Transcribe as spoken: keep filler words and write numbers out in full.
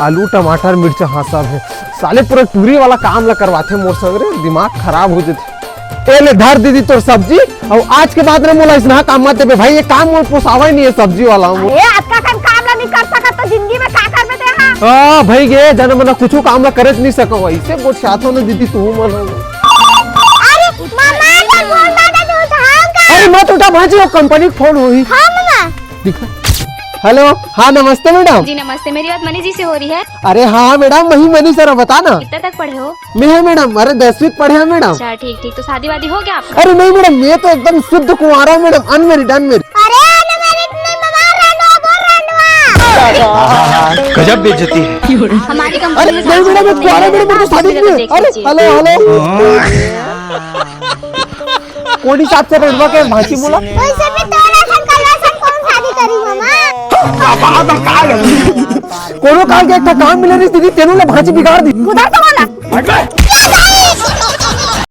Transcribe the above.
आलू, टमाटर, मिर्चा, हाँ, सब हे। साले पूरा टूरी वाला काम ला करवाथे मोर संग रे, दिमाग खराब हो जथे। ए ले धर दीदी तोर सब्जी, अउ आज के बाद ना मोला अइसना काम मत देबे भाई, ये काम मोर पोसावय नहीं हे सब्जी वाला। अरे, अतका कन काम ला नहीं कर सकत त जिंदगी में का करबे ते हा? हाँ भाई गे, जाना मना कुछू काम ला करे नहीं सकव, अइसे गोठियाथव ना दीदी तू मन। अरे मामा, तो फोन दादा तू उठाओ का? अरे मत उठा भांजी, वो कंपनी के फोन होही। हाँ मामा। दिखा। हेलो, हाँ नमस्ते मैडम। जी नमस्ते, मेरी बात मनीष जी से हो रही है? अरे हाँ मैडम, वही मनीष सर, बता ना। कितने तक पढ़े हो? मैं है मैडम, अरे दसवीं पढ़े हैं मैडम। अच्छा ठीक ठीक, तो शादी वादी हो गया आपका? अरे नहीं मैडम, मैं तो एकदम शुद्ध कुंवारा हूँ मैडम, अनमेरिड, अनमेरिड। अरे अनमेरिड नहीं मामा, रंडवा बोल, रंडवा। गजब बेइज्जती है। हमारी कंपनी अरे में नहीं मैडम, मैं कुंवारा हूँ मैडम, मेरे को शादी नहीं है। अरे हेलो हेलो, कौन हिसाब से रंडवा के भांची बोला? वैसे भी तोरा सन कलवा सन कौन शादी करी मामा? कोनो काल के एक ठा काम मिले रही दीदी, तेनू ले भांची बिगाड़ दी। उधर तो बोला।